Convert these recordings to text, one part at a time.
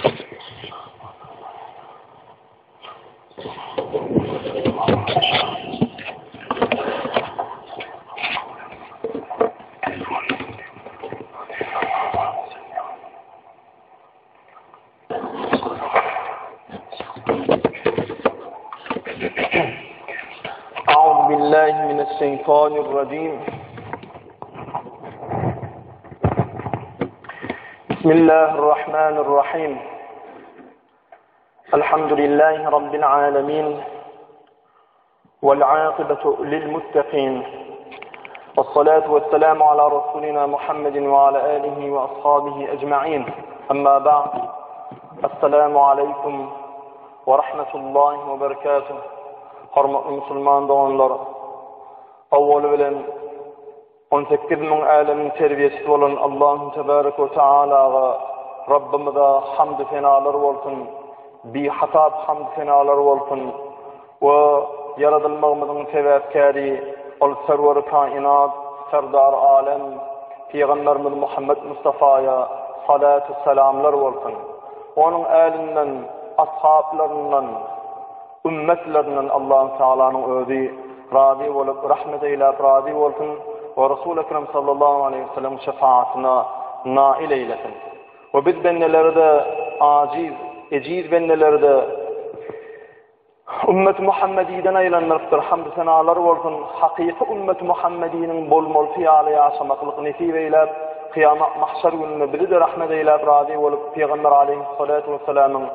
أعوذ بالله من الشيطان الرجيم بسم الله الرحمن الرحيم الحمد لله رب العالمين والعاقبة للمتقين والصلاة والسلام على رسولنا محمد وعلى آله وأصحابه أجمعين أما بعد السلام عليكم ورحمة الله وبركاته Hormatly musulman doganlar, awwaly bilen 18 müň älemiň terbiýeçisi bolan Allahu tebarek we taalaga Rabbymyza hamd senalar bolsun, bihasap hamd senalar bolsun we ýaradylmagymyzyň sebäpkäri ol serwer kainat, serdar alem, Pygamberimiz Muhammed Mustafaýa salatu selamlar bolsun. Onuň älinden, ashablaryndan, Ümmetlerinden Allahu Tealanyň özi razy bolup, rahmet eýläp razy bolsun we Resul Ekrem sallallahu aleýhi we sellem şefaatyna nail eýlesin. We biz bendeleri-de ajiz, ejiz bendeleri-de ümmet Muhammediden aýlandyrypdyr. Hamd senalar bolsun. Hakyky ümmet Muhammediniň bolmalysy ýaly ýaşamaklyk nesip eýläp, kyýamat mahşer gününde bizi-de rahmet eýläp razy bolup, Pygamber aleýhissalatu wessalamyň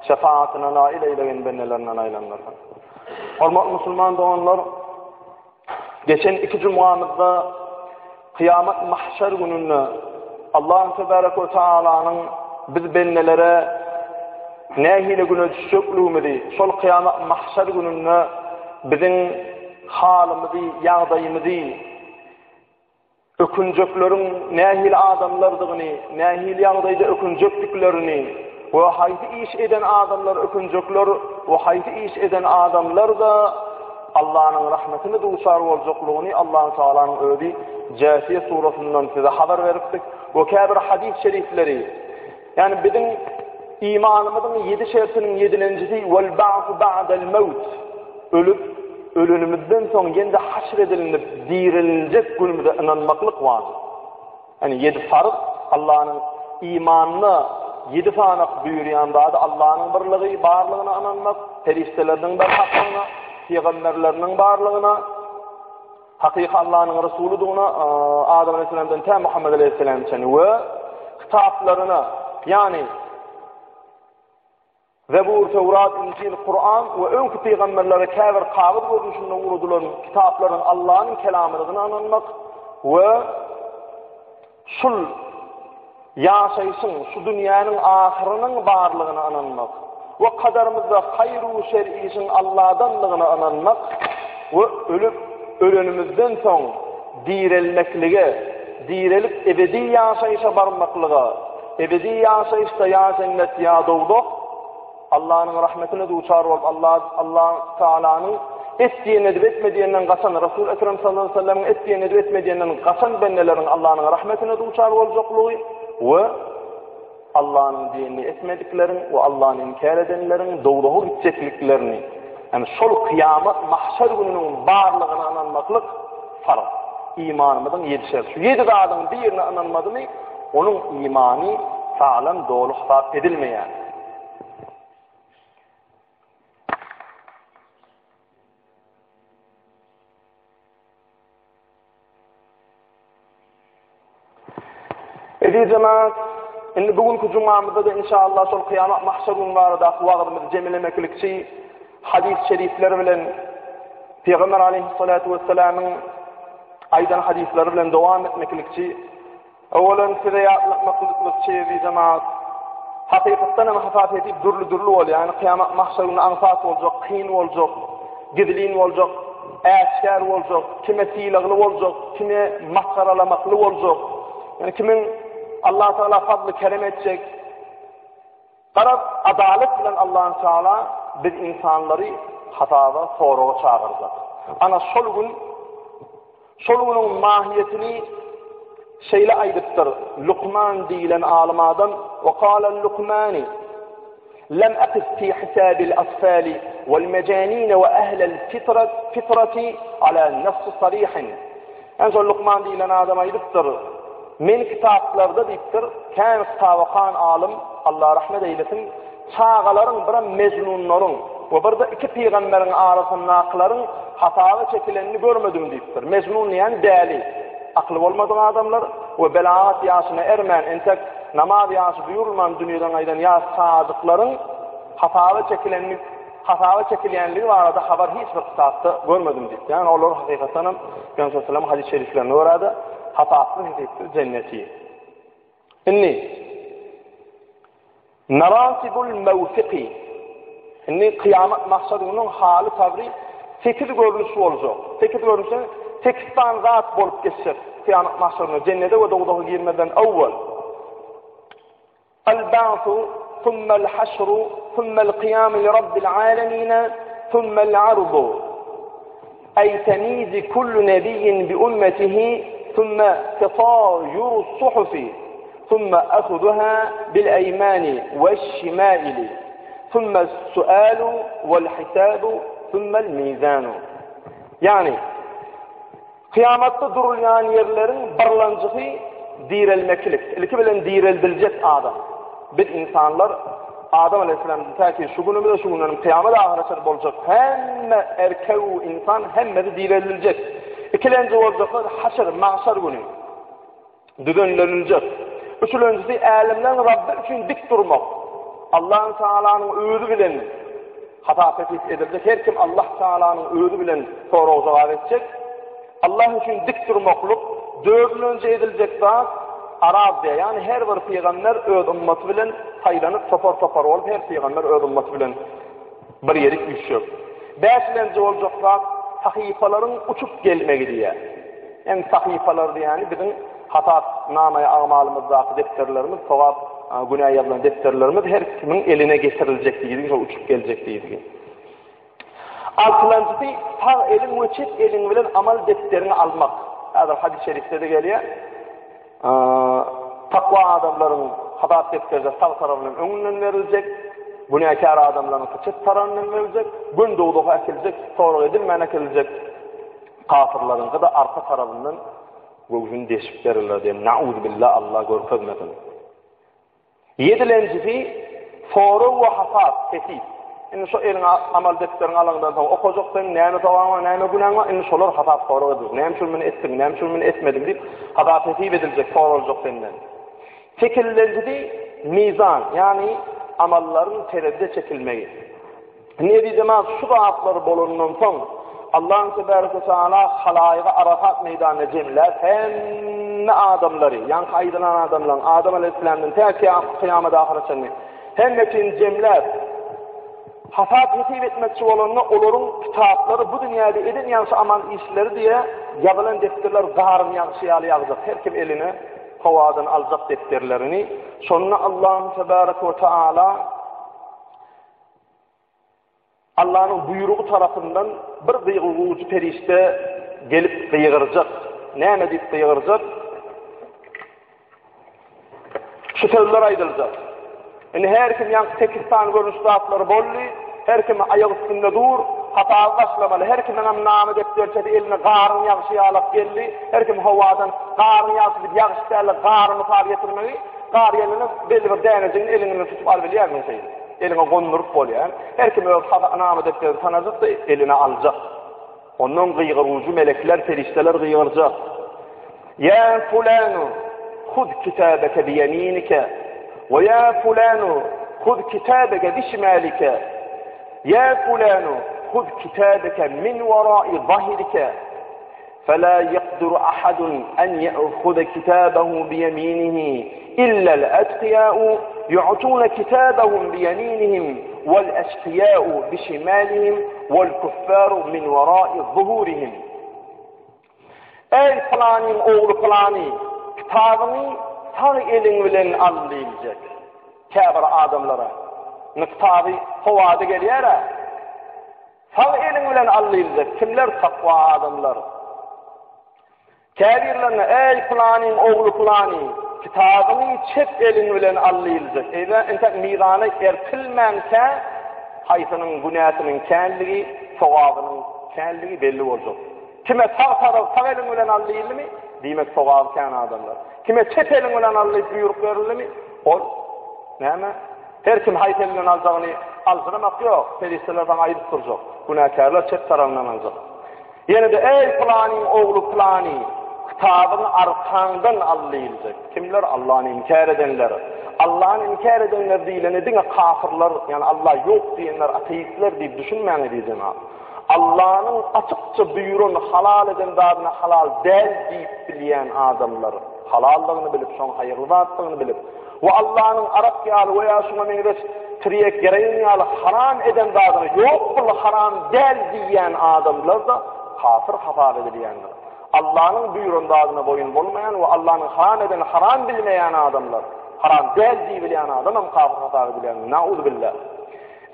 Şefaatyna nail eýlegen bendelerinden aýlandyrsyn. Hormatly musulman doganlar, geçen iki jumgamyzda kyýamat mahşer gününde Allahu tebarek we taalanyň biz bendelere nähili güne düşjekligimizi, şol kyýamat mahşer gününde biziň halymyzy, ýagdaýymyzy Ökünjekleriň nähili adamlardygyny, nähili ýagdaýda ökünjekdiklerini we haýsy iş eden adamlar ökünjekler we haýsy iş eden adamlar-da Allanyň rahmetine duçar boljaklygyny Allahu Tealanyň özi Jäsiýe surasyndan size habar beripdik we käbir hadys şerifleri ýagny biziň imanymyzyň ýedi şertiniň ýedilenjisi wal ba'su ba'dal maut ölüp ölenimizden soň ýene-de haşr edilinip direliljek günümize ynanmaklyk wajyp. Ýani ýedi farz Allanyň imanyna ýedi sanak buýurýan zady Allanyň birligi, barlygyna ynanmak, perişdeleriniň berhaklygyna, pygamberleriniň barlygyna, hakyky Allanyň Resulydygyna, Adam aleyhisselamdan tä Muhammed aleyhisselam çenli we kitaplaryna, ýani Zebur, Töwrat, Injil, Kuran we öňki pygamberlere käbir kagyz görnüşinde ugradylan kitaplaryň Allanyň kelamydygyna ynanmak we şul ýaşaýşyň, şu dünýäniň ahyrynyň barlygyna ynanmak we kadarymyzda haýr-u şer işiň Alladandygyna ynanmak we ölüp ölenimizden soň direlmeklige, direlip ebedi ýaşaýşa barmaklyga, ebedi ýaşaýyşda ýa jennet ýa dowzah, Allanyň rahmetine duçar bolup, Allah Allah Taalanyň et diýenini edip etme diýeninden gaçan, Resul Ekrem sallallahu aleyhi ve sellemiň et diýenini edip etme diýeninden gaçan bendeleriň Allanyň rahmetine duçar boljaklygy we Allanyň diýenini etmedikleriň we Allany inkär edenleriň dowzaha gitjekliklerini, ýagny şol kyýamat mahşer gününiň barlygyna ynanmaklyk farz. Imanymyzyň ýedi şerti. Şu ýedi zadyň birine ynanmadymy, onuň imany saglam doly hasap edilmeýär. Eziz jemaat, indi bu günki jumamyzda-da inşallah şol kyýamat mahşer gün baradaky wagyzymyzy jemlemeklikçi hadys şerifler bilen Pygamber aleyhissalatu vesselamyň aýdan hadyslary bilen dowam etmeklikçi Owalan size ýatlatmaklykçy eziz jemaat, hakykatdan hem hasap edip dürli-dürli bolýar. Ýagny kyýamat mahşer güni aňsat boljak, kyn boljak, gizlin boljak, äşgär boljak, kime sylagly boljak, kime masgaralamakly boljak. Ýagny kimiň Allah Taala fazly kerem etjek. Garaz, adalat bilen Allahu Teala biz insanlary hasaba, soraga çagyrjak. Ana şol gün şol günüň mahiýetini şeýle aýdypdyr Lukman diýilen alym adam, "Wa qala Lukmani" Lem aqif fi hisabil atfali wal mejanin we ahlel fitrati ala nass sarihin. En şol Lukman diýlen adam aýdypdyr, Men kitaplarda diýipdir, kän kitap okan alym, Allah rahmet eýlesin, çagalaryň birem mejnunlaryň we birde iki pygamberiň arasyndakylaryň hasaba çekilenini görmedim diýipdir. Mejnun diýen däli, akyly bolmadyk adamlar we belagat ýaşyna ermän, entek namaz ýaşy buýrulman dünýeden gaýdan ýaş çagajyklaryň hasaba çekilenini hasaba çekilýänligi barada habar hiç bir kitapda görmedim diýipdir. Ýagny olar hakykatdan hem Pygamber sallallahu aleyhi ve sellem hadys şeriflerine görä-de hasapsyz hesipsiz jenneti. Indi Meratibul mewsiki Indi kyýamat mahşer gününiň haly tabry sekiz görnüş boljak. Sekiz görnüşden sekiz sany zat bolup geçjek kyýamat mahşer günü jennete we dowzaha girmezden owwal. El-ba'su, thummel haşru, thummel kyýamu li rabbil alemine, thummel ardu. Eý temyizi kullu nebiyyin bi ummetihi, thumme tetayuru suhufi, thumme ahuduha bil eymani ve'ş-şimaili, thumme sualu ve'l-hisabu, thummel mizanu. Ýagny, Kyýamatda durulýan ýerleriň birlanjysy direlmeklik. Ilki bilen direldiljek adam. Biz ynsanlar Adam aleýhissalamdan tä ki şu günümize şu günden kyýamat ahyra çenli boljak hemme erkek insan hemmesi direldiljek. Ikilenji boljaklar haşr, magşar güni. Düzenleniljek. Üçülenjisi älemleň Rabby üçin dik durmak. Allahü Tealanyň özi bilen hasap-hesip ediljek. Her kim Allah Tealanyň özi bilen sorag-jogap etjek. Allah üçin dik durmaklyk dördülenji ediljek zat araz diýýär. Ýagny her bir pygamber öz ymmaty bilen saýlanyp topar-topar bolup her pygamber öz ymmaty bilen bir ýerik üýşjek. Bäşilenji boljak zat sahypalaryň uçup gelmegi diýýär. Ýagny sahypalar diýýäni biziň hasap namaýy agmalymyzdaky depderlerimiz, sogap günä ýazylan depderlerimiz her kimiň eline getiriljek diýdigi, şol uçup geljek diýdigi. Altylanjysy sag eliň we çep eliň bilen amal depderiňi almak. Häzir hadys şerifde-de gelýär. Takwa adamlaryň hasap depderi sag tarapyndan öňünden beriljek, günäkär adamlaryňky çep tarapyndan beriljek, gün dowzaha äkililjek, sorag edilmän äkililjek kafirleriňki-de arka tarapyndan göwsüni deşip beriler diýen. Nauzubilla Allah görkezmesin. Ýedilenjisi, sorag we hasap, hesip. Indi şo eliňe amal depderiňi alaňdan soň okajak sen, näme sogabyň bar, näme günäň bar, indi şolar hasap sorag ediljek. Näme üçin muny etdiň, näme üçin muny etmediň diýip, hasap-hesip ediljek, soraljak senden. Sekizilenjisi, mizan, ýagny amallaryň terezide çekilmegi. Nebi Jemal şu zatlar bolandan soň, Allahyn Tebareke Teala halaýygy Arafat meýdanynda jemläp, hemme adamlary, ýaňky aýdylan adamlaryň, Adam aleýhissalamdan tä kyýamat ahyra çenli, hemmesini jemläp, hasap-hesip etmekçi bolanda, olaryň kitaplary bu dünýäde eden ýagşy amal işleri diýe ýazylan depderler garyň ýagşy ýaly ýagjak, her kim eline howadan aljak depderlerini. Şonda Allahyn Tebareke Teala Allanyň buýrugy tarapyndan bir gygyrujy perişde gelip gygyrjak. Näme diýip gygyrjak? Şu sözler aýdyljak. Indi her kim ýaňky sekiz sany görnüş zatlary boldy, her kim aýak üstünde dur, hasaby başlamaly. Her kimiň hem name depderçesi eline garyň ýagşy ýalak geldi. Her kim howadan garyň ýagşy diýip ýagyş däl-de gary mysal getirmegi, gar gelende belli bir dänejigini eliň bilen tutup alybilýärsiň şeýdip. Eliňe gonduryp bolýar. Her kim öz nama depderini tanajak-da, eline aljak. Ondan gygyrujy melekler, perişdeler gygyrjak. Ýa fulanu, huz kitabeke bi ýeminike, we ýa fulanu, huz kitabeke bi şimalike, ýa fulanu, huz kitabeke min warai zahrike. Fela ýekdiru ahadun en ýe'huze kitabehu biýeminihi illel etkiýâ'u ýu'tûne kitabehum biýeminihim vel eşkiýâ'u bişimalihim vel küffâru min werâi zuhûrihim. Eý pylanyň ogly pylany, kitabyňy sag eliň bilen al diýiljek. Käbir adamlara. Indi kitaby howada gelýär-ä. Sag eliň bilen al diýiljek. Kimler takwa adamlar? Käbirlerine, Eý, pylanyň ogly pylany! Kitabyňy çep eliň bilen al diýiljek. Eýle entek mizana erkilmänkä haýsynyň günäsiniň känligi, sogabynyň känligi belli boljak. Kime sag tarap sag eliň bilen al diýildimi, diýmek sogaby kän adamlar. Kime çep eliň bilen al diýip buýruk berildimi, ol näme? Her kim haýsy elinden aljagyny aljyramak ýok, perişdeler saňa aýdyp durjak. Günäkärler çep tarabyndan aljak. Ýene-de, Eý, pylanyň ogly pylany, kitabyňy arkaňdan al diýiljek. Kimler? Allany inkär edenler. Allany inkär edenler diýlende diňe kafyrlar, ýagny Alla ýok diýenler, ateistler diýip düşünmäň eziz jemagat. Allanyň açykça buýran, halal eden zadyna halal däl diýip bilýän adamlar, halaldygyny bilip, şoň haýyrly zatdygyny bilip, We Allanyň arak ýaly we ýa şuňa meňzeş tirýek geroin ýaly haram eden zadyny ýok bul haram däl diýýän adamlar-da kafir hasap edilýändir. Allanyň buýran zadyna boýun bolmaýan we Allanyň haram edeni haram bilmeýän adamlar, haram däl diýibilýän adam hem kafir hasap edilýändir. Nauzubillah.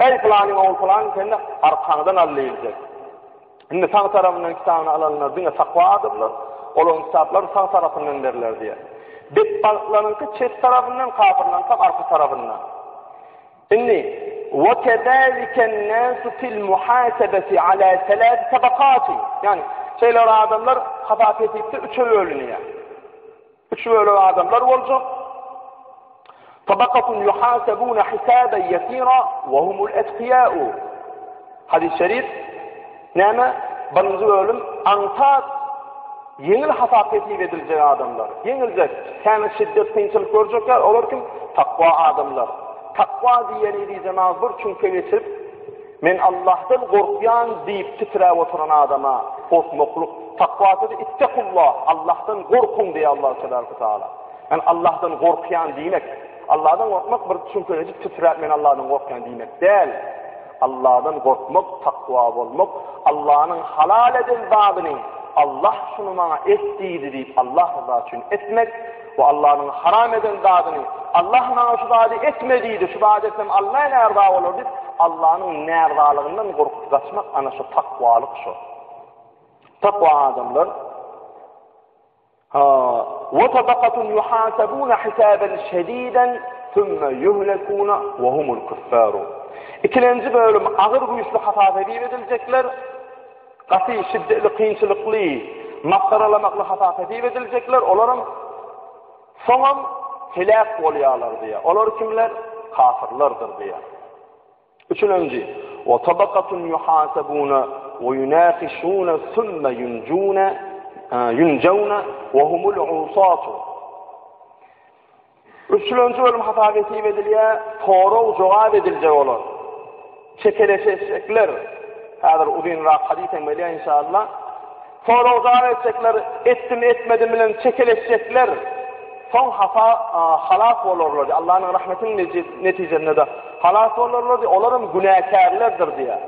Eý pylanyň ogly pylany sende arkaňdan al diýiljek. Indi sag tarapyndan kitabyny alanlar diňe takwa adamlar, olaryň kitaplary sag tarapyndan berler diýýär. Betbagtlaryňky çep tarapyndan, kafirleriňkam arka tarapyndan. Indi we kezalike nasu fil muhasabati ala salas tabakati. Ýani şeýle adamlar hasap hesipde üçe bölünýär. Üç bölek adamlar boljak. Tabakatun yuhasabuna hisaban yasira we humul etqiya'u. Hadis şerif näme? Birinji bölüm aňsat ýeňil hasap hesip ediljek adamlar. Ýeňiljek, kän şiddet kynçylyk görjekler, olar kim? Takwa adamlar. Takwa diýeni diýjemaz bir çüňke geçirip Men Allahdan gorkýan diýip titräp oturan adama gorkmaklyk, takwa sözi ittekullah, Allahdan gorkuň diýýär Allah tebaraka taala. Ýani Allahdan gorkýan diýmek, Allahdan gorkmak bir çüňkelejik titräp men Allahdan gorkýan diýmek däl. Allahdan gorkmak, takwa bolmak, Allahnyň halal eden zadyny Allah şuny maňa et diýdi diýip Allah rızasy üçin etmek, We Allanyň haram eden zadyny, Allah maňa şu zady etme diýdi, şu zady etsem Alla närza bolar diýip, Allanyň närzalygyndan gorkup gaçmak ana şu takwalyk şu. Takwa adamlar Ha, we tabakatun yuhasabuna hisaban şediden thumma yuhlakuna we humul kuffaru. Ikilenji bölüm agyr güýçli hasap ediljekler. Gaty şiddetli kynçylykly, masgaralamakly hasap-hesip ediljekler, olaram soňam heläk bolýarlar diýýär. Olar kimler? Kafyrlardyr diýýär. Üçünji, we tabakatun yuhasabuna we yunaqishuna thumma yunjuna yunjawna we humul usatu. Üçülenji bölüm hasap-hesip edilýär, sorag-jogap ediljek olar. Çekeleşecekler. Häzir uzynrak hadys hem gelýär inşallah. Sorag-jogap etjekler, etdim, etmedim bilen çekeleşjekler. Soň hapa halas bolarlar. Allah'yň rahmetiniň netijesinde halas bolarlar. Olar hem günäkärlerdir diýär.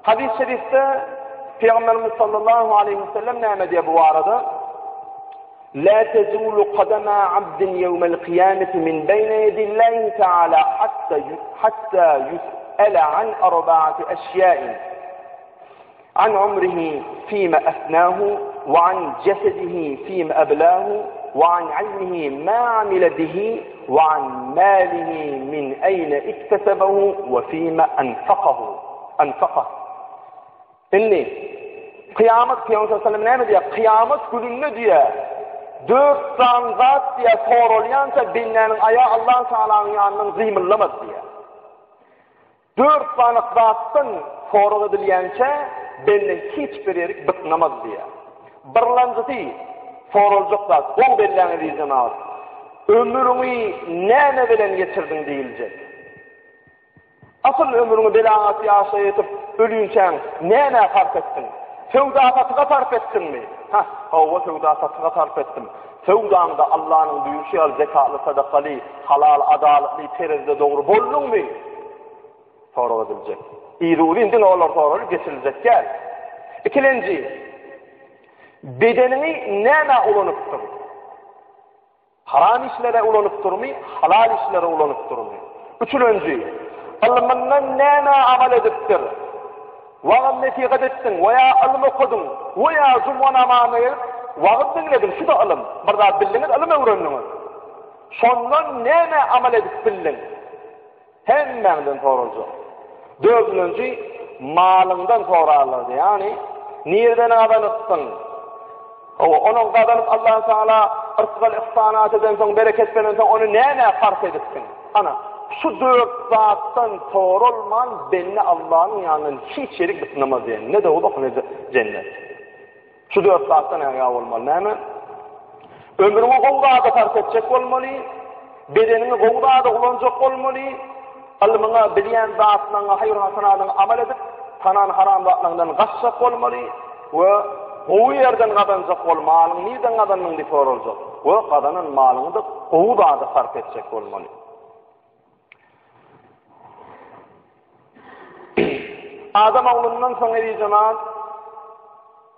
Hadys şerifde Peygamberimiz sallallahu aleyhi ve sellem näme diýär bu barada? La tezulu kadama abdin ýewmel kyýameti min beýne ýedillahi teala hatta hatta ýus'ele an arbaati eşýain an umrihi fima afnahu we an jesedihi fima ablahu we an ilmihi ma amile bihi we an malihi min eýne iktesebehu we fima anfakahu anfakah Indi, kyýamat, Pygamber sallallahu aleyhi ve sellem näme diýýär? Kyýamat gününde diýýär, dört sany zat diýýär, soralýança bendäniň aýagy Allah Taalanyň ýanyndan gymyllamaz diýýär. Dört sany zatdan sorag edilýänçä bende hiç bir ýeri byknamaz diýýär. Birlanjysy soraljak zat, gowy belläň eziz jemagat. Ömrüňi näme bilen geçirdiň diýiljek. Asyl ömrüňi belagat ýaşa ýetip, ölinçäň nämä sarp etdiň? Söwda-satyga sarp etdiňmi? Hah, hawa, söwda-satyga sarp etdim. Söwdaňda Allanyň buýruşy ýaly zekatly, sadakaly, halal, adalatly, terezide dogry bolduňmy? Sorag ediljek. Yzy uzyn diňe olar soralyp geçiriljek däl. Ikilenji, bedeniňi nämä ulanypdyň? Haram işlere ulanyp durmy, halal işlere ulanyp durmy? Üçülenji, ylmyndan nämä amal edipdir? Wagyz-nesihat etdiň we ýa ylym okadyň we ýa juma namazyna gelip, wagyz diňlediň, şu-da ylym. Bir zat bildiňiz, ylym öwrendiňiz. Şondan näme amal edip bildiň? Hemmäňden soraljak. Dördünji, malyňdan sorarlar diýýär. Ýagny, nireden gazanypsyň? Hawa, onuň gazanyp Allah Taala yrsgal ihsanat edensoň, bereket berensoň, ony nämä sarp edipsiň? Ana, şu dört zatdan soralman bende Allanyň ýanyndan hiç ýerik bitnamaz diýen. Ne dowzah, ne jennet. Şu dört zatdan ägä bolmaly. Näme? Ömrüňi gowy zada sarp etjek bolmaly, bedeniňi gowy zada ulanjak bolmaly, ylmyňa, bilýän zatlaryňa, haýyr-hasanadyňa amal edip, tanan haram zatlaryňdan gaçjak bolmaly we gowy ýerden gazanjak bol, malyňy nirden gazandyň diýip soraljak we gazanan malyňy-da gowy zada sarp etjek bolmaly. Adam oglundan soň eziz jemaat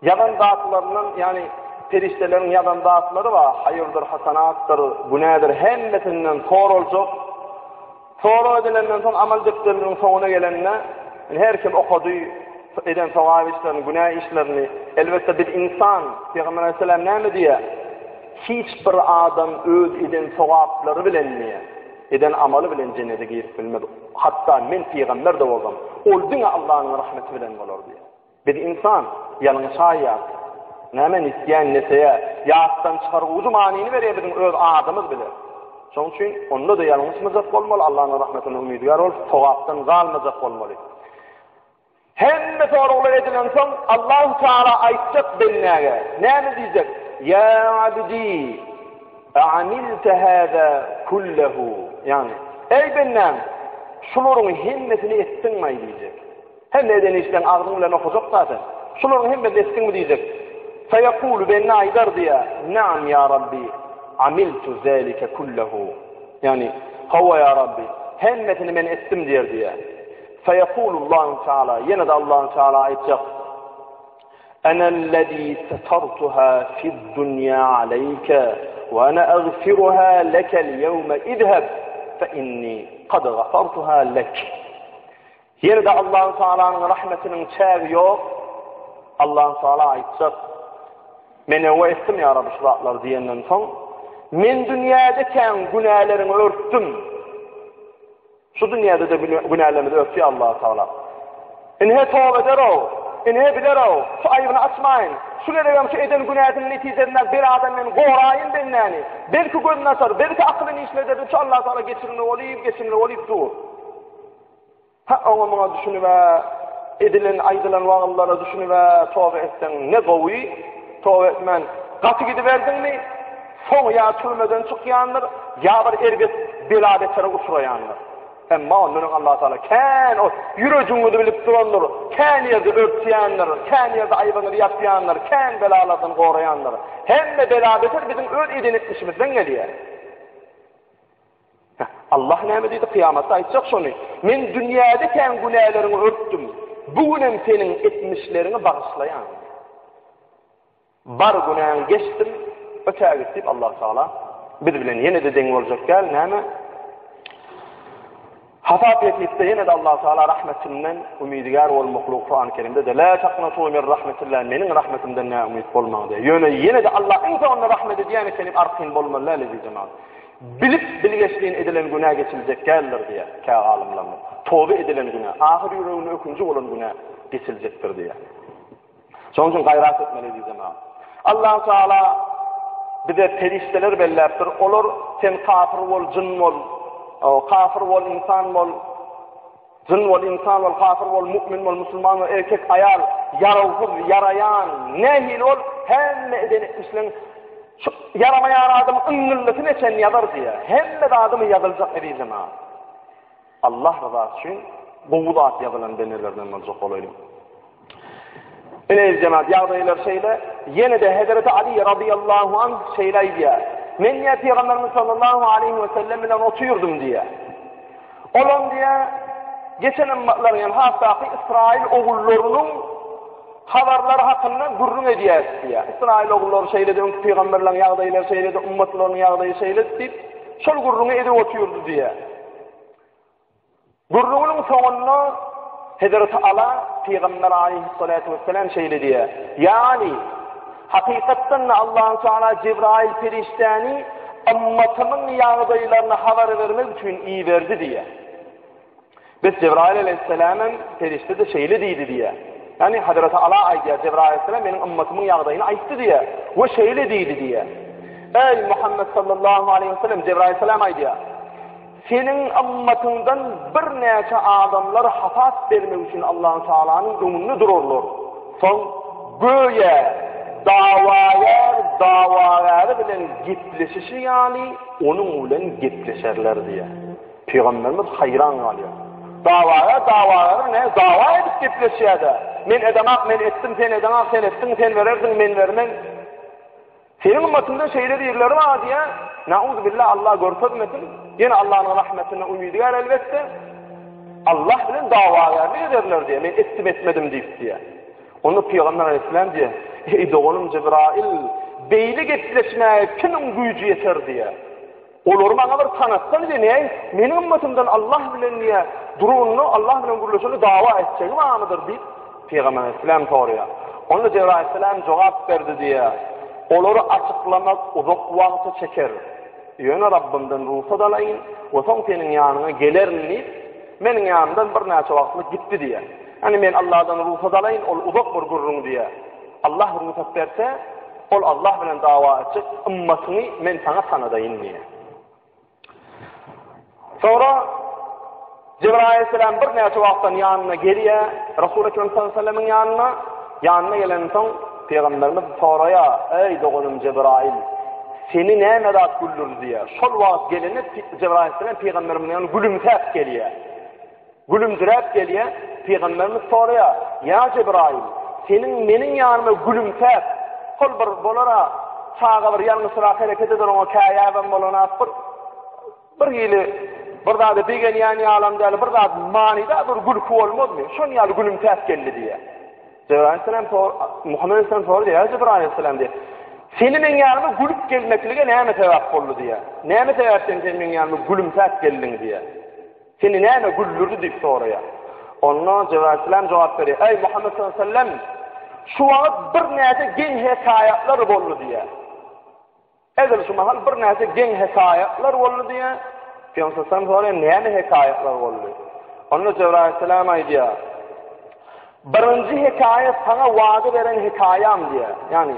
ýazan zatlaryndan, ýagny perişdeleriň ýazan zatlary bar, haýyrdyr, hasanatdyr, günädir, hemmesinden soraljak. Sorag edilenden soň amal depderiniň soňuna gelende, her kim okady, eden sogap işlerini, günä işlerini. Elbetde biz insan, Pygamber aleyhisselam näme diýýär? Hiç bir adam öz eden sogaplary bilen diýýär. Eden amaly bilen jennete girip bilmez. Hatda men pygamber-de bolsam, ol diňe Allanyň rahmeti bilen bolar diýýär. Biz ynsan, ýalňyşaýýarys. Näme nisýän, neseýä, ýatdan çykargujy manyny berýär biziň öz adymyz bile. Şonuň üçin onda-da ýalňyşmajak bolmaly, Allanyň rahmetine umydygär bolup, sogapdan galmajak bolmaly. Hemme soraglar edilensoň, Allahu Teala aýtjak bendäge, näme diýjek? Ýa abdi, amilte hâzâ kullehu. Ýagny, eý bendäm, şularyň hemmesini etdiňmi diýjek. Hemme eden işleň agzyň bilen okajak zaten. Şularyň hemmesini etdiňmi diýjek. Feýekulu bende aýdar diýýär, Naam ýa Rabbi, amiltu zalike kullehu. Ýagny, hawa ýa Rabbi, hemmesini men etdim diýer diýýär. Feýekulullahu Teala, ýene-de Allahu Teala aýtjak, Enellezî setertuhâ fi'd-dunýâ aleyke we ene agfiruhâ lekel ýewme izheb fe innî kad gafartuhâ lek. Ýene-de Allahu Tealanyň rahmetiniň çägi ýok. Allahu Teala aýtjak, Men öňe etdim ýa Rabbi şu zatlary diýenden soň, men dünýädekäň günäleriňi örtdüm. Şu dünýäde-de günälerimizi örtýär Allahu Tagala. Ine toba eder-ow, ine biler-ow, şu aýybyny açmaýyn, şu gezegem şu eden günäsiniň netijesinde beladan men goraýyn bendäni. Belki gözüni açar, belki akylyny işleder diýip şu Allahu Tagala geçirimli bolup, geçirimli bolup dur. Ha oňa muňa düşünip-ä, edilen, aýdylan wagyzlara düşünip-ä toba etseň ne gowy, toba etmän gaty gidiberdiňmi, soňy ýa türmeden çykýandyr, ýa bir erbet bela-betere uçraýandyr. Emma ondan öň Allah Taala kän o ýürejiňizi bilip durandyr, kän ýerde örtýändir, kän ýerde aýbyňyzy ýapýandyr, kän belalardan goraýandyr. Hemme bela-beter biziň öz eden etmişimizden gelýär. Allah näme diýdi kyýamatda aýtjak şony. Men dünýäde kän günäleriňi örtdüm. Bu günem seniň etmişleriňi bagyşlaýan. Bar günäňi geçdim, ötä git diýip Allah Taala biz bilen ýene-de deň boljak däl, näme? Hasap ýetipde ýene-de Allah Taala rahmetinden umydygär bolmaklygy Kurany Kerimde de la taqnatu min rahmetillah meniň rahmetimden näumyt bolmaň diýýär. Ýöne ýene-de Allah iň soňunda rahmet edýän ekeni arkaýyn bolmaly däl eziz jemagat. Bilip bilgeşlin edilen günä geçiljek däldir diýýär kä alymlarymyz. Toba edilen günä, ahyr ýüreginde ökünji bolan günä geçiljekdir diýýär. Şonuň üçin gaýrat etmeli eziz jemagat. Allahu Teala bize perişdeler belläpdir. Olar sen kafir bol, jyn bol, kafir bol, insan bol, jyn bol, insan bol, kafir bol, mu'min bol, musulman bol, erkek, aýal, ýarawsyz, ýaraýan, nähili bol, hemme eden etmişleň şu ýaramaýan adamyň yňňyldysyna çenli ýazar diýýär. Hemme zadymy ýazyljak eziz jemagat. Allah ryzasy üçin gowy zat ýazylan bendelerden boljak bolaýlyň. Ine jemaat ýagdaýlar şeýle. Ýene-de Hezreti Ali radiyallahu anh şeýle aýdýar. Men diýär Pygamberimiz sallallahu aleyhi we sellem bilen otyrdym diýär. Olam diýär geçen ymmatlaryň ýa has takyk Israil ogullarynyň habarlary hakynda gürrüň edýär diýär. Israil ogullary şeýledi, öňki pygamberleriň ýagdaýlary şeýledi, ummatlaryň ýagdaýy şeýledi diýip, şol gürrüňi edip otyrdy diýär. Gürrüňiniň soňunda Hezreti Ala pygamber aleyhissalatu vesselam şeýle diýýär: "Ýa Ali, hakykatdan-da Allahu Teala Jibrail perişdäni. ymmatymyň ýagdaýlaryny habar bermek üçin iberdi diýýär. Bes Jebraýyl aleýhissalamam perişde-de şeýle diýdi diýýär. Ýagny Hazreti Ala aýdýar, Jebraýyl aleýhissalam meniň ymmatymyň ýagdaýyny aýtdy diýýär we şeýle diýdi diýýär. Eý Muhammet sallallahu aleýhi we sellem Jebraýyl aleýhissalam aýdýar. Seniň ymmatyňdan birnäçe adamlar hasap bermek üçin Allahu Taalanyň öňünde durarlar. Soň göýä dawagär dawagäri bilen gepleşişi ýaly onuň bilen gepleşerler diýýär. Pygamberimiz haýran galýar. Dawagär dawagäri ne dawa edip gepleşýär-de. Men edemak, men etdim, sen edeňak, sen etdiň, sen berersiň, men bermen. Seniň ymmatyňda şeýle birleri bar diýýär. Nauzubilla Allah görkezmesin. Ýene Allahnyň rahmetine umydygär elbetde. Allah bilen dawagärlik ederler diýýär. Men etdim etmedim diýip diýýär. Onda Pygamber aleyhisselam diýýär, Eý doganym Jebrail, beýle gepleşmäge kimiň güýji ýeter diýýär. Olary maňa bir tanatsaň diýýär, näý, meniň ymmatymdan Allah bilen diýýär, duranda Allah bilen gürleşende dawa etjegi barmydyr diýip, Pygamber aleyhisselam soraýar. Onda Jebrail aleyhisselam jogap berdi diýýär, Olary açyklamak uzak wagta çeker. Ýöne Rabbymdan rugsat alaýyn we soň seniň ýanyňa gelerin diýip, meniň ýanymdan birnäçe wagtlyk gitdi diýýär. Ýagny men Allahdan rugsat alaýyn, ol uzak bir gürrüň diýýär. Allah rugsat berse, ol Allah bilen dawa etjek ymmatyňy men saňa tanadaýyn diýýär. Soňra Jibril aleyhisselam birnäçe wagtdan ýanyna gelýär, Resul Ekrem sallallahu aleyhi ve sellemiň ýanyna. Ýanyna gelensoň pygamberimiz soraýar, "Eý doganym Jibrail, seni näme zat güldürdi?" diýýär. Şol wagt gelende Jibril aleyhisselam pygamberimiziň ýanyna gülümsäp gelýär. Gülümsiräp gelýär, Pygamberimiz soraýar, Ýa Jebraýyl, seniň meniň ýanyma gülümsäp, hol bir bolar-a, çaga bir ýalňyşrak hereket eder oňa käýäbem bolanok, bir bir hili bir zada begenýän ýalam däl, bir zat manyda bir gülki bolmazmy? Şon ýaly gülümsäp geldi diýýär. Jebraýyl aleyhisselam sor, Muhammet aleyhisselam sordy, Ýa Jebraýyl aleyhisselam diýýär. Seni meň ýanyma gülüp gelmeklige näme sebäp boldy diýýär. Näme sebäpden sen meň ýanyma gülümsäp geldiň diýýär. Seni näme güldürdi diýip soraýar. Onda Jebraýyl aleyhisselam jogap berýär. Eý Muhammet sallallahu aleyhi ve sellem, şu wagt birnäçe geň hekaýatlar boldy diýýär. Edil şu mahal birnäçe geň hekaýatlar boldy diýýär. Pygamber sallallahu soraýar, näme hekaýatlar boldy? Onda Jebraýyl aleyhisselam aýdýar. Birinji hekaýat saňa wada beren hekaýam diýýär. Ýagny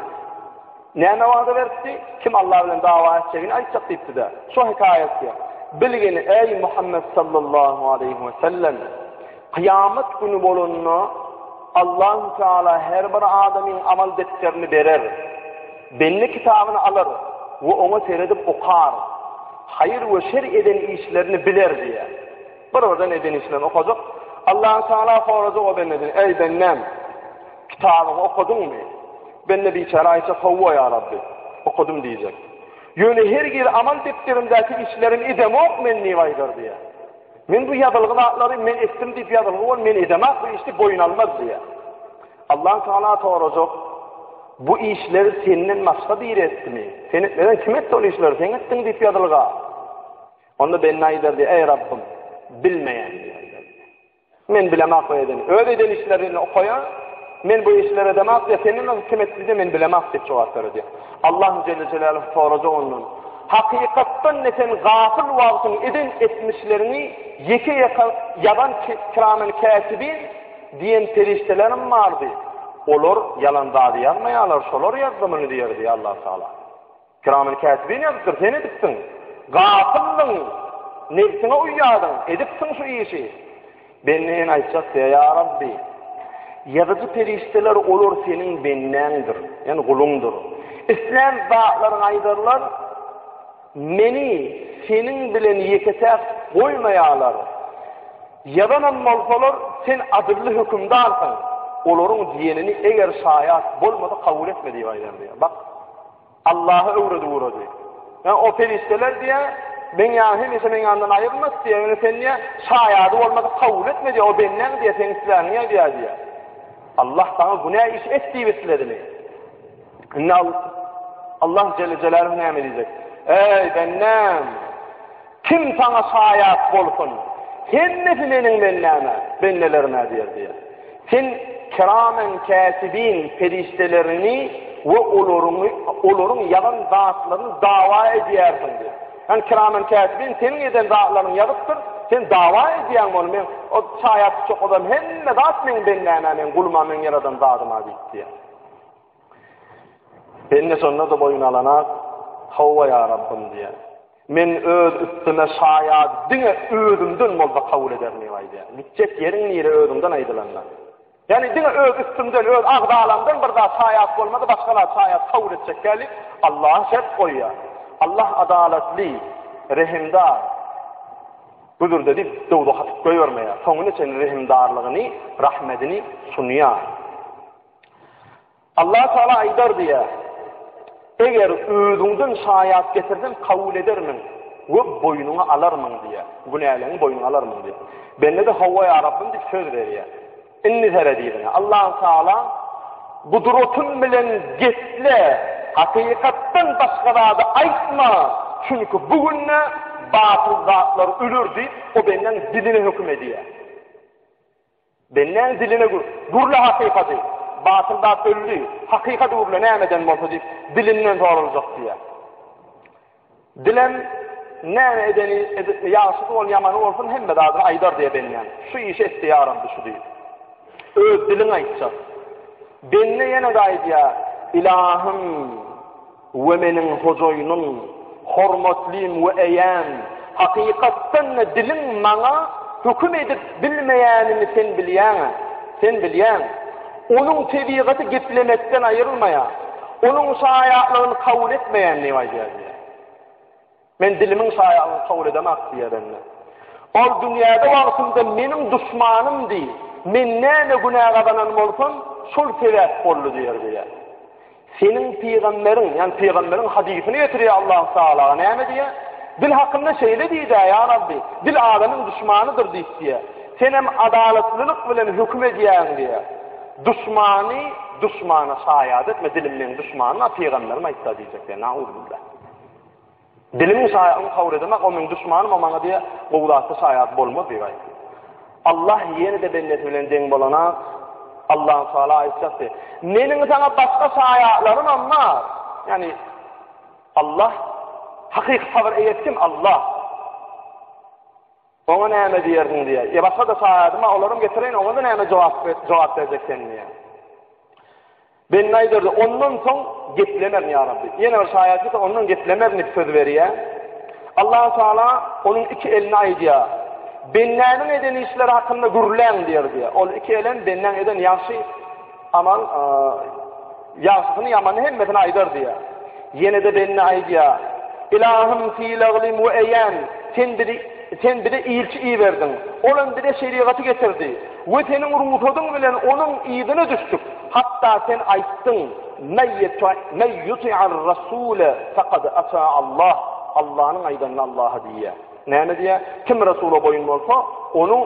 Näme wada beripdi? Kim Allah bilen dawa etjegini aýtjak diýipdi-de. Şo hekaýat diýýär. Bilgin, eý Muhammet sallallahu aleýhi we sellem, kyýamat güni bolanda Allahu Teala her bir adamyň amal depderini berer. Bende kitabyny alar we oňa seredip okar. Haýyr we şer eden işlerini biler diýýär. Bir-birden eden işlerini okajak. Allahu Teala sorajak o bendeden, eý bendem, Kitabyňy okadyňmy? Bende biçäre aýtjak, Hawa, ýa Rabbi, okadym diýjek. Ýöne hergiz amal depderimdäki işlerimi edemok men diýip aýdar diýýär. Men bu ýazylgy zatlary men etdim diýip ýazylgy bol, men edemak bu işi boýun almaz diýýär. Allah Taala sorajak, bu işleri senden başga biri etdimi? Sen etmeden kim etdi ol işleri? Sen etdiň diýip ýazylga. Onda bende aýdar diýýär, Eý Rabbym, bilmeýän diýýär. Men bilemak bu edeni. Öz eden işlerini okaýar. Men bu işleri edemak diýýär. Senden başga kim etdi diýýär. Men bilemak diýip jogap berýär diýýär. Allah Celle Celaluhu sorajak ondan. Hakykatdan ne sen gafyl wagtyň eden etmişleriňi ýeke-ýeke ýazan kiramen kätibin diýen perişdelerim bardy. Olar ýalan zady ýazmaýarlar, şolar ýazdy muny diýer diýýär Allah Taala. Kiramen kätibin ýazypdyr, sen edipsiň. Gapyldyň, nebsiňe uýýadyň, edipsiň şu işi. Bende ýene aýtjak diýýär, Ýa Rabbi, ýazyjy perişdeler olar seniň bendäňdir, ýagny guluňdyr. Islän zatlaryňy aýdarlar, meni seniň bilen ýeke-täk goýmaýarlar. Ýazanam bolsalar, sen adylly hökümdarsyň, olaryň diýenini eger şaýat bolmasa kabul etme diýip aýdar diýýär. Bak, Allahy öwredip ugrady. Ýa o perişdeler diýýär, meň ýa hemişe meň ýanymdan aýyrmas diýýär, ýöne sen diýýär, şaýady bolmasa kabul etme diýýär, o bendäň diýýär, seň isläniňi aýdýar diýýär. Allah saňa günä iş et diýip isledimi? Indi Allah Celle Celaluhu näme diýjek? Eý bendäm! Kim saňa şaýat bolsun? Hemmesi meniň bendäme, bendelerime diýer diýýär. Sen kiramen kätibin perişdelerini. we olaryň olaryň ýazan zatlaryny dawa edýärsiň diýýär. Ýani kiramen kätibin seniň eden zatlaryňy ýazypdyr, sen dawa edýäň ony men o şaýat tutjak bolsam hemme zat meň bendäme, meň guluma, meň ýaradan zadyma diýip diýýär. Bende şonda-da boýun alanak, Hawa ýa Rabbym diýýär. Men öz üstüme şaýady diňe özümden bolsa kabul ederin diýip aýdýar. Gitjek ýeriň nire özüňden aýdylanda. Ýagny diňe öz üstümden, öz agzalamdan bir zat şaýat bolmasa, başga zat şaýat kabul etjek däl diýip, Allaha şert goýýar. Allah adalatly, rehimdar. Huzurda diýip, dowzaha atyp goýbermeýär. Soňuna çenli rehimdarlygyny, rahmedini sunýar. Allah Taala aýdar diýýär, Eger özüňden şaýat getirsem kabul edermiň we boýnuňa alarmyň diýýär. Günäleriňi boýnuňa alarmyň diýýär. Bende-de hawa ýa Rabbym diýip söz berýär. Indi seret yzyna. Allah Taala gudratym bilen geple, hakykatdan başga zady aýtma, çünki bu günde batyl zatlar öler diýip, o bendäň diline höküm edýär. Bendäň diline gürle hakykady, batyl zat öldi, hakykat gürle nämeden bolsa diýip, dilinden soraljak diýýär. Dilem näme edeni, ýagşysy bol, ýamany bolsun hemme zadyny aýdar diýýär bendäň. Şu işi etdi ýa Rabbi şu diýip. Öz diliň aýtjak. Bende ýene-de aýdýar, Ilahym, We meniň hojaýynym, hormatlym we eýäm, hakykatdan-da diliň maňa höküm edip bilmeýänini sen bilýäň-ä, sen bilýäň. Onuň tebigaty geplemekden aýrylmaýar, onuň şaýatlygyny kabul etmeýän diýip aýdýar diýýär. Men dilimiň şaýatlygyny kabul edemak diýýär indi. Ol dünýäde wagtynda meniň duşmanymdy, men näme günä gazanan bolsam, şol sebäp boldy diýer diýýär. Seniň pygamberiň, ýagny pygamberiň hadysyny getirýär Allahu Tagalaga näme diýýär? Dil hakynda şeýle diýdi, ýa Rabbi, dil adamyň duşmanydyr diýip diýýär. Senem adalatlylyk bilen höküm edýäň diýýär. Duşmany duşmana şaýat etme, dilim meň duşmanym, a pygamberim aýtsa diýjek diýýär. Nauzubillah. Dilimiň şaýatyny kabul edemek, o meň duşmanym, o maňa diýýär, gowy zatda şaýat bolmaz diýip aýtdy. Allah ýene-de bendesi bilen deň bolana Allahu Teala aýtjakdy. Meniň saňa başga şaýatlarym hem bar. Ýani Allah hakyky sabyr eýesi kim? Allah. Oňa näme diýersiň diýýär. E başga-da şaýadym bar, olaram getireýin, oňa-da näme jogap jogap berjek sen diýýär. Bende aýdardy, ondan soň geplemerin ýa Rabbi. Ýene bir şaýat getir, ondan geplemerin diýip söz berýär. Allahu Teala onuň iki elini aýdýar. Bendäniň eden işleri hakynda gürläň diýer diýýär. Ol iki elem bendäň eden ýagşy amal ýagşysyny ýamanyny hemmesini aýdar diýýär. Ýene-de bende aýdýar, Ylahym sylaglym we eýäm, sen bizi sen bize ilçi iberdiň. Ol hem bize şerigaty getirdi we seniň rugsadyň bilen onuň yzyna düşdük. Hatda sen aýtdyň, Men ýuti'ar rasule fekad ata Allah. Allanyň aýdanyny Allaha diýýär. Näme diýýär? Kim Resula boýun bolsa, onuň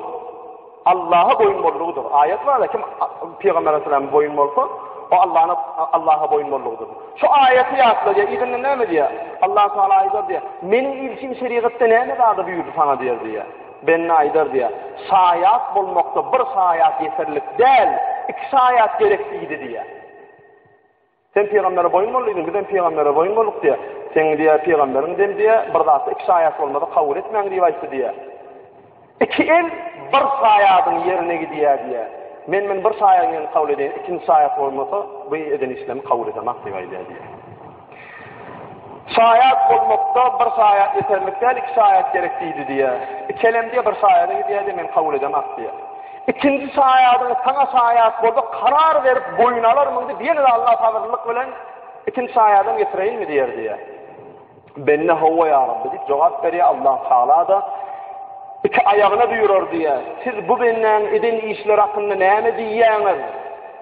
Allaha boýun boldugydyr. Aýat bar-da, kim Pygamber aleyhissalama boýun bolsa, o Allahna Allaha boýun boldugydyr. Şu aýaty ýatladýar. Yzyndan näme diýýär? Allah Taala aýdar diýýär. Meniň ilçim şerigatda näme zada buýurdy saňa diýer diýýär. Bende aýdar diýýär. Şaýat bolmakda bir şaýat ýeterlik däl, iki şaýat gerek diýdi diýýär. Sen pygambere boýun bol diýdiň, bizem pygambere boýun bolduk diýýär. Seň diýýär pygamberiň dem diýýär, bir zatda iki şaýat bolmasa kabul etmäň diýip aýtdy diýýär. Iki el bir şaýadyň ýerine gidýär diýýär. Men men bir şaýadyň ýerini kabul edeýin, ikinji şaýat bolmasa bu eden işlerimi kabul edemak diýip aýdýar diýýär. Şaýat bolmakda bir şaýat ýeterlik däl, iki şaýat gerek diýdi diýýär. Iki elem diýýär bir şaýada gidýär diýýär, men kabul edemak diýýär. Ikinji şaýadyň saňa şaýat bolsa karar berip boýun alarmyň diýip ýene-de Allah sabyrlylyk bilen ikinji şaýadam getireýinmi diýer diýýär. Bende hawa ýa Rabbi diýip jogap berýär. Allah Taala-da iki aýagyna buýrar diýýär. Siz bu bendäň eden işleri hakynda näme diýýäňiz?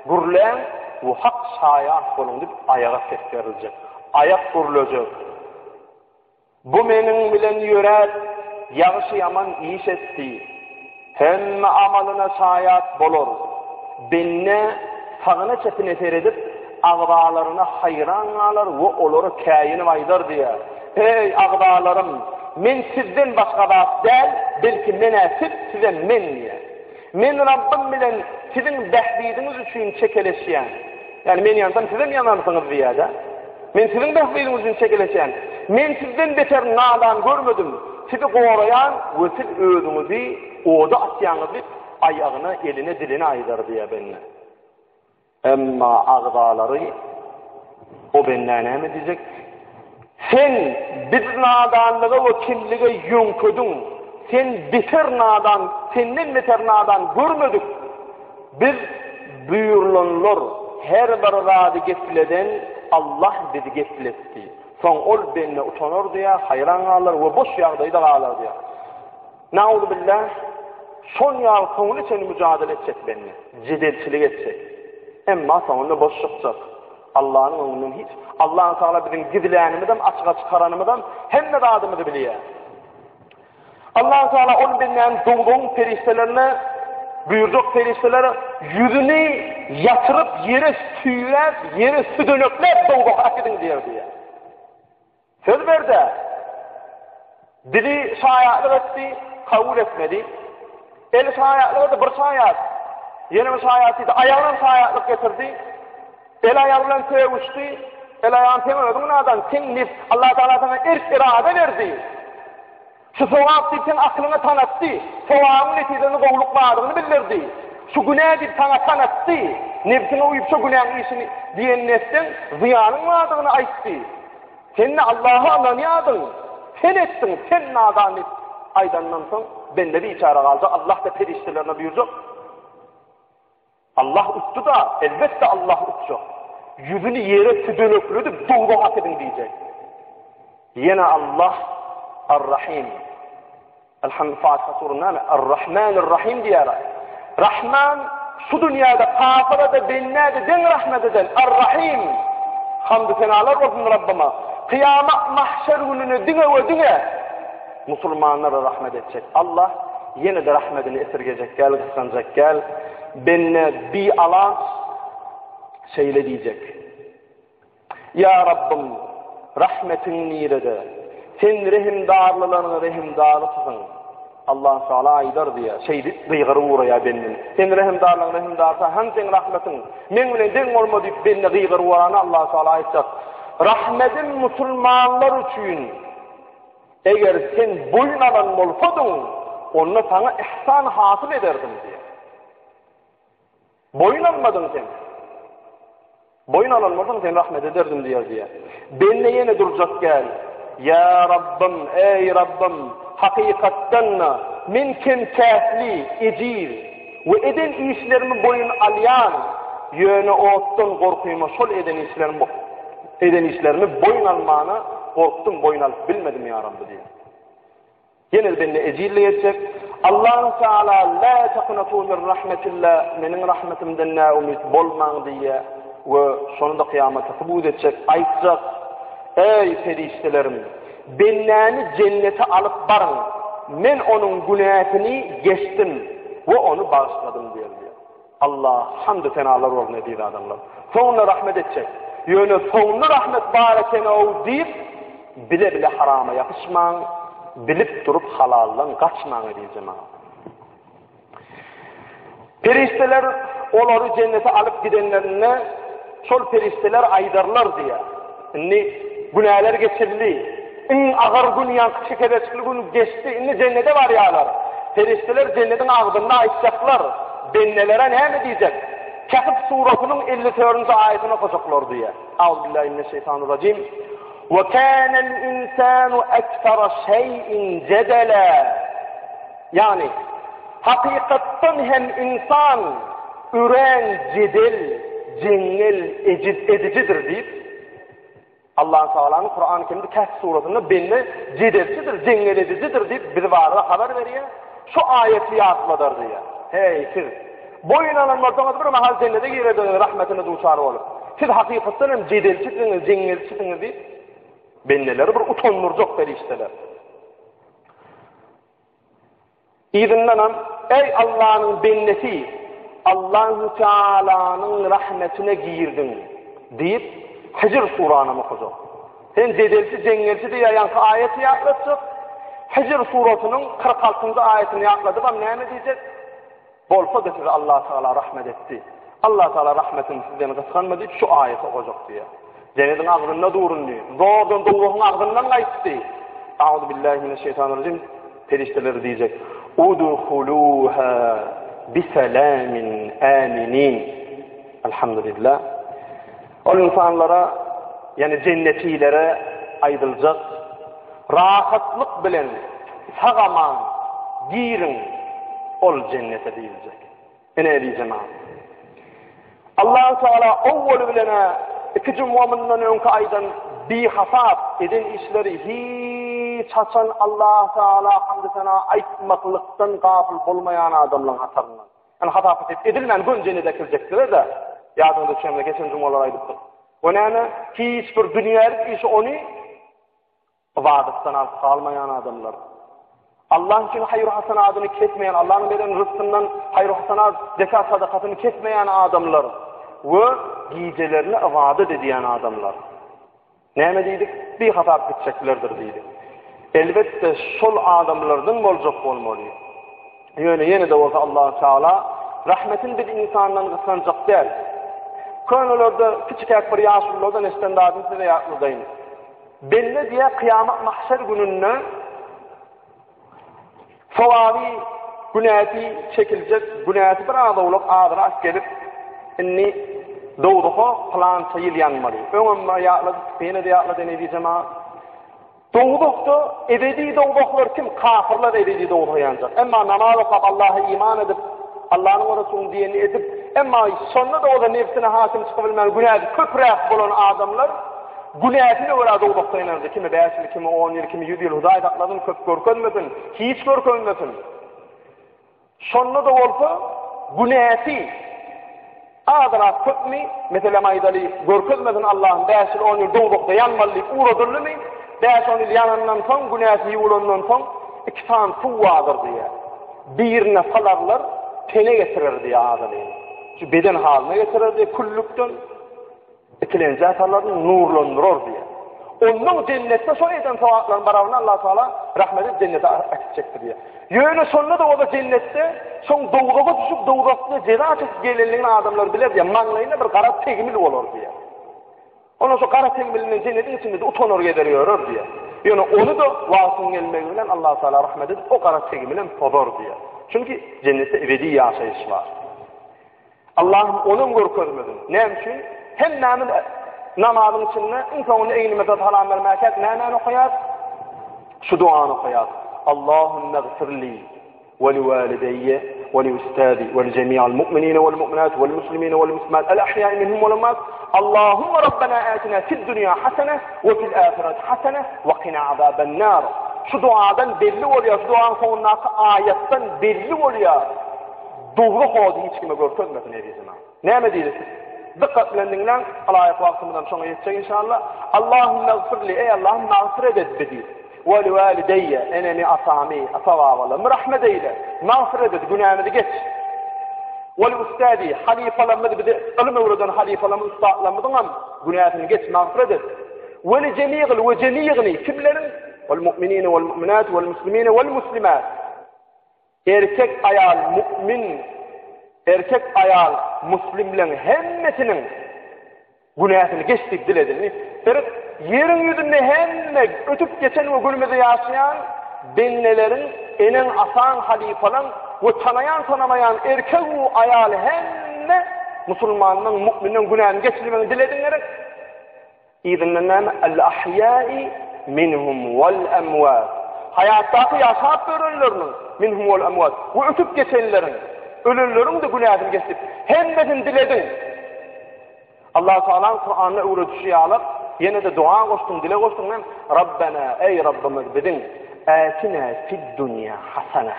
Gürläň we hak şaýat boluň diýip aýaga ses beriljek. Aýak gürlejek. Bu meniň bilen ýöräp, ýagşy-ýaman iş etdi. Hemme amalyna şaýat bolar. Bende sagyna-çepine seredip, agzalaryna haýran galar we olara käýinip aýdar diýer, Eý, agzalarym! Men sizden başga zat däl, belki men-ä siz, sizem men diýer. Men Rabbym bilen siziň bähbidiňiz üçin çekeleşýän. Ýagny men ýansam sizem ýanarsyňyz diýýär-de. Men siziň bähbidiňiz üçin çekeleşýän. Men sizden beter nadan görmedim. Sizi goraýan we siz özüňizi oda atýaňyz diýip, aýagyna, eline, diline aýdar diýýär bende. Emma agzalary o bendä näme diýjek? Sen bizi nadanlyga we kimlige ýöňkediň. Sen beter nadan, senden beter nadan görmedik. Biz buýrulanlar her bir zady gepleden Allah bizi gepletdi. Soň ol bende utanar diýýär, haýran galar we boş ýagdaýda galar diýýär. Nauzubillah, şon ýaly soňuna çenli müjadele etjek bende, jedelçilik etjek. Emma soňunda boş çykjak. Allanyň öňünden hiç. Allahu Teala biziň gizlänimizem, açyga çykaranymyzam hemme zadymyzy bilýär. Allahu Teala ol bendäni dowzahyň perişdelerine buýurjak perişdelere ýüzüni ýatyryp ýere süýräp, ýere südenekläp dowzaha äkidiň diýer diýär. Söz berdi. Dili şaýatlyk etdi, kabul etmedi. Eli şaýatlyk etdi, bir şaýat. Ýene bir şaýat diýdi, aýagynam şaýatlyk getirdi. El aýagy bilen sögüşdi. El aýagyn sen özüň nadan, sen nefs, Allah Taala sana erk irade berdi. Şu sogap diýip seň akylyňa tanatdy. Sogabyň netijesinde gowulyk bardygyny bildirdi. Şu günä diýip saňa tanatdy. Nebsiňe uýup şo günäň işini diýenini etseň, zyýanyň bardygyny aýtdy. Sen-de Allaha ynanýardyň. Sen etdiň, sen nadan diýip aýdandan soň, bende biçäre galjak, Allah-da perişdelerine buýurjak. Allah utdy-da, elbetde Allah utjak. Ýüzüni ýere südenekledip dowzaha äkidiň diýjek. Ýene Allah Ar-Rahim. Elhamd Fatiha surasynda näme? Ar-Rahman Ar-Rahim diýýär. Rahman şu dünýäde kafyra-da, bendä-de deň rahmet eden Ar-Rahim. Hamd senalar bolsun Rabbima. Kyýamat mahşer gününe diňe we diňe Musulmanlara rahmet etjek Allah ýene-de rahmetini esirgejek däl, gysganjak däl. Bende bialaç şeýle diýjek. Ýa Rabbym, rahmetiň nirede? Sen rehimdarlylaryň rehimdarysyň. Allah Taala aýdar diýýär. Şeýdip gygyryp ugraýar bendem. Sen rehimdarlaryň rehimdarysyň, hany seň rahmetiň? Meň bilen deň bolma diýip bende gygyryp ugranda Allah Taala aýtjak. Rahmetim musulmanlar üçin. Eger sen boýun alan bolsadyň, onda saňa ihsan hasyl ederdim diýýär. Boýun almadyň sen. Boýun alan bolsaň, sen rahmet ederdim diýer diýýär. Bende ýene durjak gel. Ýa Rabbym, eý Rabbym, hakykatdan-da men kem-käsli, ejiz we eden işlerimi boýun alýan, ýöne otdan gorkyma şol eden işlerimi Eden işlerimi boýun almana gorkdum, boýun alyp bilmedim ýa Rabbi diýýär. Ýene bende ejizlik etjek. Allahu Teala la taqnatu min rahmetillah, meniň rahmetimden näumyt bolmaň diýýär we şony-da kyýamatda subut etjek, aýtjak, Eý perişdelerim, bendäni jennete alyp baryň, men onuň günäsini geçdim we ony bagyşladym diýer diýýär. Alla hamdy senalar bolsun eziz adamlar. Soňunda rahmet etjek. Ýöne soňunda rahmet bar ekenow diýip bile bile harama ýapyşmaň, bilip durup halaldan gaçmaň eziz jemagat. Perişdeler olary jennete alyp gidenlerinde şol perişdeler aýdarlar diýýär. Indi günäler geçildi. Iň agyr gün ýaňky çekedeçikli gün geçdi. Indi jennete barýarlar. Perişdeler jennetiň agzynda aýtjaklar. Bendelere näme diýjek? Kehf surasynyň 54-nji aýatyny okajaklar diýýär. Auzubillahi mineşşeýtanirrajim. Ve kânel insanu eksera şeý'in jedela. Ýagny, hakykatdan hem ynsan örän jedel, jeňňel edijidir diýip, Allahu Tagalanyň Kurany Kerimde Kehf surasynda bende jedelçidir, jeňňel edijidir diýip biz barada habar berýär. Şu aýaty ýatladar diýýär. Heý, siz boýun alan bolsaňyz bir mahal jennete girerdiňiz rahmetine duçar bolup. Siz hakykatdan hem jedelçisiňiz, jeňňelçisiňiz diýip, bendeleri bir utandyrjak perişdeler. Yzyndanam, Eý Allanyň bendesi, Allahu Tealanyň rahmetine girdiň diýip, Hijr suranam okajak. Sen jedelçi, jeňňelçi diýýär ýaňky aýaty ýatlatjak. Hijr surasynyň 46-njy aýatyny ýatladybam näme diýjek? Bolsa-da size Allah Tagala rahmet etdi. Allah Taala rahmetini sizden gysganma diýip şu aýaty okajak diýýär. Jennetiň agzynda durundy. Zordan dowzahyň agzyndan gaýtdy. Auzu billahi mineşşeýtanirrajim. Perişdeler diýjek. Udhuluha bisalamin aminin. Elhamdülillah. Ol insanlara, ýani jennetilere aýdyljak, rahatlyk bilen sag-aman giriň ol jennete diýiljek. Ine eziz jemaat. Allahu Teala owwaly bilen-ä iki jumga mundan öňki aýdan bihasap eden işleri hiç haçan Allahu Teala hamdy-sena aýtmaklykdan gapyl bolmaýan adamlaryň hataryndan. Ýani hasap-hesip edilmän göni jennete äkiljekdiler-de. Ýadyňyza düşende geçen jumalar aýdypdyk. O näme? Hiç bir dünýälik işi ony Ybadatdan alyp galmaýan adamlar. Allah üçin haýyr-hasanadyny kesmeýän, Allah'yň beren rızkyndan haýyr-hasanat, zekat sadakasyny kesmeýän adamlar we gijelerini ybadat edýän adamlar. Näme diýdik? Bir hasap gitjeklerdir diýdik. Elbetde şol adamlardan boljak bolmaly. Ýöne ýene-de bolsa Allah Teala rahmetini biz insandan gysganjak däl. Könelerde kiçikäk bir ýaşululardan eşiden zadymy size ýatladaýyn. Bende diýýär, kyýamat mahşer gününde sogaby, günäsi çekiljek, günäsi bir az-owlak azrak gelip, indi dowzaha pylança ýyl ýanmaly. Öňem ýatladyk, ýene-de ýatladaýyn eziz jemagat. Dowzahda ebedi dowzahlar kim? Kafyrlar ebedi dowzaha ýanjak. Emma namaz okap, Allaha iman edip, Allanyň we Resulynyň diýenini edip, emma şonda-da bolsa nebsine hakim çykybilmän günäsi köpräk bolan adamlar Günäsine görä dowzahda ýanardy, kimi bäş ýyl, kimi on ýyl, kimi ýüz ýyl, Hudaý saklasyn, köp görkezmesin, hiç görkezmesin. Şonda-da bolsa, günäsi azrak köpmi, meselem aýdaly, görkezmesin Allahym, bäş ýyl, on ýyl dowzahda ýanmaly diýip ugradyldymy, bäş-on ýyl ýanandan soň, günäsi ýuwulandan soň, iki sany suw bardyr diýýär. Birine salarlar, tene getirer diýýär azalyny. Şu beden halyna getirer diýýär, küllükden. Ikilenji atalaryny nurlandyrar diýýär. Ondan jennetde şo eden sogaplaryň barabarynda Allah Taala rahmet edip jennete äkitjekdir diýýär. Ýöne şonda-da bolsa jennetde şoň dowzaha düşüp dowzahda jeza çekip gelenligini adamlar biler diýýär. Maňlaýynda bir gara tegmil bolar diýýär. Ondan şo gara tegmilinden jennetiň içinde-de utanar gezer ýörer diýýär. Ýöne ony-da wagtyň gelmegi bilen Allah Taala rahmet edip o gara tegmilem pozar diýýär. Çünki jennetde ebedi ýaşaýyş bar. Allahym onam görkezmedin. Näme üçin? Hemmämiz namazyň içinde iň soňunda egnimize salam bermäkäk nämäni okaýarys? Şu duany okaýarys. Allahümme gfirli we li walideýye we li ustadi we li jemi'al mu'minine wal mu'minat wal muslimine wal muslimat al ahya'i minhum wal amwat. Allahümme rabbena atina fid dunya hasene we fil ahireti hasene we qina azaban nar. Şu duadan belli bolýar, şu duanyň soňundaky aýatdan belli bolýar. Dogry hody hiç kime görkezmesin ezizim. Näme diýdi? Dykgat bilen diňläň, ylaýyk wagtymyzam şoňa ýetjek inşallah. Allahümme gfirli, eý Allahym magfyret et bizi. We li walideýe, enemi, atamy, ata-babalarymy rahmet eýle. Magfyret et, günämizi geç. We li ustadi, halypalarymyzy bize ylym öwreden halypalarymyz, ussatlarymyzyňam günäsini geç, magfyret et. We li jemigil we jemigini, kimleriň? Wal mu'minine wal mu'minat wal muslimine wal muslimat. Erkek aýal mu'min, erkek aýal muslimleň hemmesiniň günäsini geç diýip diledimi? Seret, ýeriň ýüzünde hemme ötüp geçen we günümizde ýaşaýan bendeleriň eneň, ataň, halypalaň we tanaýan tanamaýan erkek u aýal hemme musulmanlaň, mu'minleň günäsini geçirmegini dilediň gerek? Yzyndan näme? El-ahýai minhum wal-emwat. Haýatdaky ýaşap ýörenleriniň, minhum wal-emwat, we ötüp geçenleriň, ölenleriň-de günäsini geçip, hemmesini dilediň. Allahu Tealanyň Kuranda öwredişi ýaly, ýene-de doga goşduň, dile goşduň näme? Rabbena, eý Rabbymyz biziň, atina fid-dunýa hasana.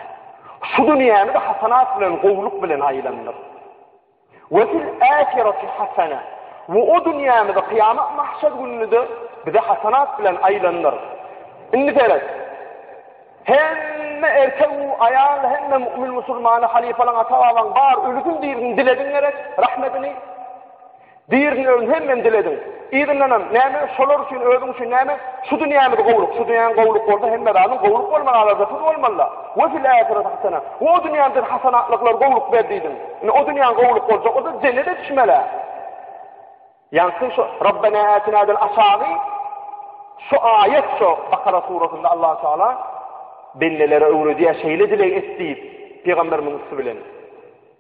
Şu dünýämizi hasanat bilen, gowulyk bilen aýlandyr. We fil ahireti hasene. We o dünýämizi kyýamat mahşer gününde bize hasanat bilen aýlandyr. Indi seret. Hemme erkek u aýal, hemme mu'min musulmany, halypalaň, ata-babaň bar, ölüsin dirisin dilediň gerek, rahmetini. Dirisin ölüsin hemmeni dilediň. Yzyndanam, näme, şolar üçin, özüň üçin näme, şu dünýämiz gowluk, şu dünýäň gowluk bolsa, hemme zadyň gowluk bolmaly, aladasyz bolmaly-da. We fil ähireti hasana. We o dünýämizde hasanatlyklar gowluk ber diýdiň. Indi o dünýäň gowluk boljak bolsa, jennete düşmeli. Ýaňky şu Rabbena atinadan aşagy şu aýat şu Bakara surasynda Allah Taala bendelere öwredýär, şeýle dileg et diýip, pygamberimiň üsti bilen.